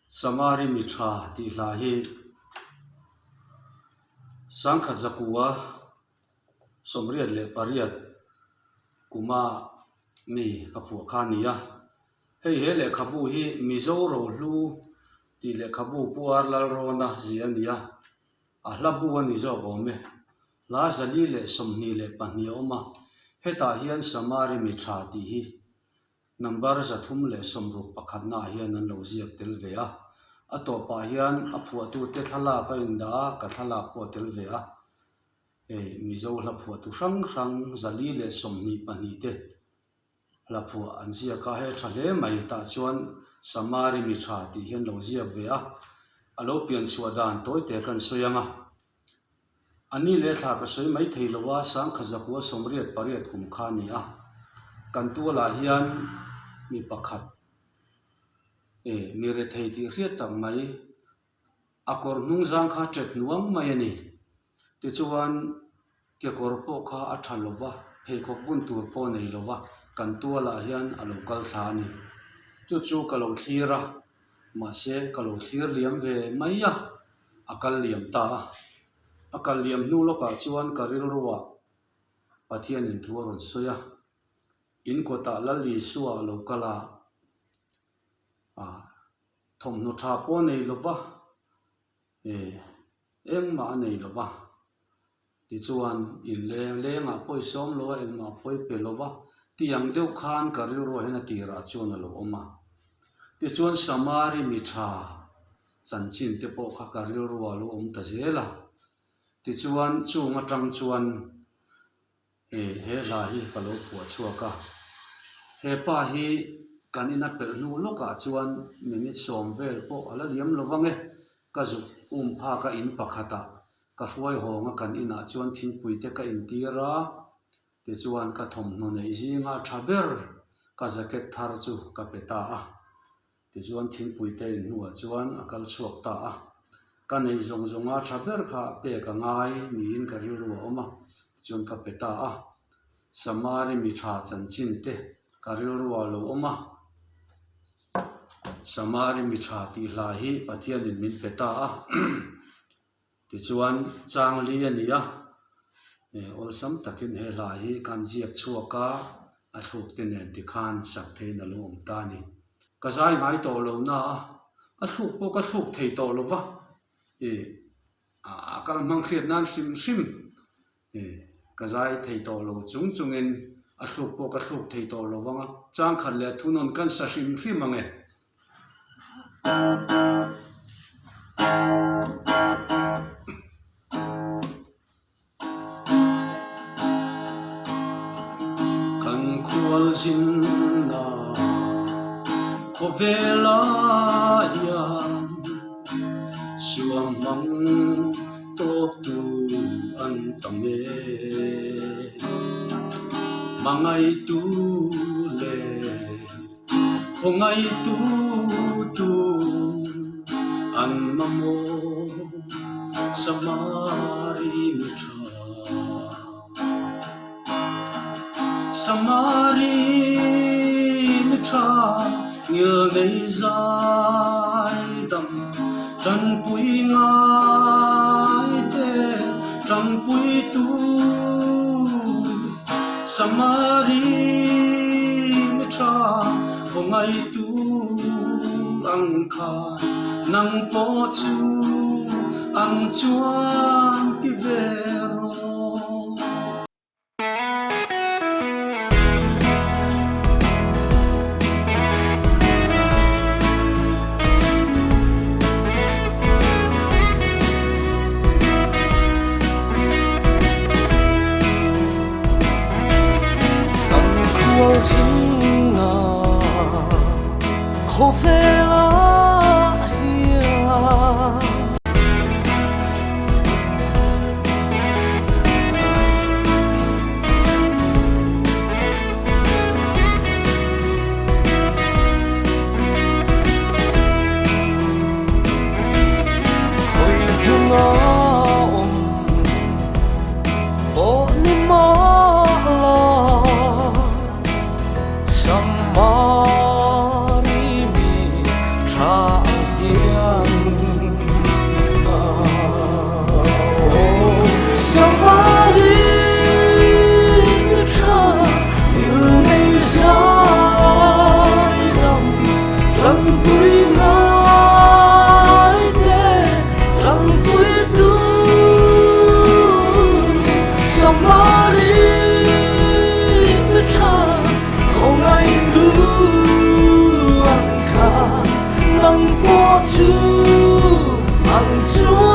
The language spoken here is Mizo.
Samari mi tha tih hla hi Sangkhat Zakua 88 kuma mi ka phuah kha a ni a. Hei he lehkhabu hi Mizo Rohlu tih lehkhabu Pu Ar Lalrawna ziah a ni a, a hla bu a ni zawk awm e. Hla 422 a awm a, hetah hian Samari mi tha tih hi Number 361 naah hian an lo ziak tel ve a, a tawpah hian a phuahtute thlalak a indah a, ka thlalak pawh a tel ve a. Hei Mizo hla phuahtu hrang hrang 422 te hla phuah an ziak a, hei a tha hle mai. Tah chuan Samari mi tha tih hian lo ziak ve a, a lo pian chhuah dan tawi te kan sawi ang a. A ni leh thla ka sawi mai thei lo a, Sangkha Zakua 88 kum kha a ni a. Kan tualah hian mi pakhat e mi rethei tih hriat tak mai, a kawr hnung zang kha ṭet nuam mai a ni. Tichuan kekawr pawh kha a ṭha lo va, pheikhawk bun tur pawh a nei lo va, kan tualah hian a lo kal thla a ni. Chu chu ka lo thlir a, mahse ka lo thlir liam ve mai a. A kal liam ta a, a kal liam hnu lawkah chuan ka rilruah Pathianin thu a rawn sawi a, in kawtah Lal Isua a lo kal a, ah thawmhnaw tha pawh a nei lo va, eh engmah a nei lo va, tichuan inleng lengah pawh i sawm lo a, engmah pawh i pe lo va, tiang deuh khan ka rilruah hian a tirah chuan a lo awm a, tichuan Samari mi tha Chanchin te pawh kha ka rilru a lo awm ta zel a, tichuan chung atang chuan eh he hla hi ka lo phuah chhuak a, he pa hi kan ina pelh hnu lawkah chuan minute sawm vel pawh a la liam lo vang e, ka zuk um phak a in pakhatah ka hruai hawng a kan inah chuan thingpui te ka intir a, tichuan ka thawmhnaw neih zinga tha ber ka jacket thar chu ka pe ta a. Tichuan thingpui te in hnuah chuan a kal chhuak ta a, ka neih zawng zawnga tha ber kha pek a ngai niin ka rilru a awm a, tichuan ka pe ta a. Samari mi tha chanchin te ka rilru a lo awm a, Samari mi tha tih hla hi Pathianin min pe ta a. Tichuan chang li a ni a, awlsam takin he hla hi kan ziak chhuak a, a thluk te nen tikhan sak theiin a lo awm ta a ni. Ka zai ngai tawh lo na a, a thluk pawh ka thluk thei tawh lo va, ih a kal hmang hriat nan hrim hrim Ka zai thei tawh lo chung chungin a thluk pawh ka thluk thei tawh lo vang a, changkhat leh thunawn kan sa hrim hrim ang e. Kan khualzinna khawvelah hian suamhmang Tawktu an tam e. Hmangaihtu leh khawngaihtu tu an mamawh Samari mi tha. Samari mi tha ngilnei zai dam tanpui ngai te tanpui tu Samari mi tha khawngaih tu ang kha nang pawh chu ang chuan ti ve rawh. Kan khualzinna khawvelah hian. Khawi hmuna awm pawh ni mah la Samari. pawh chu ang chuan.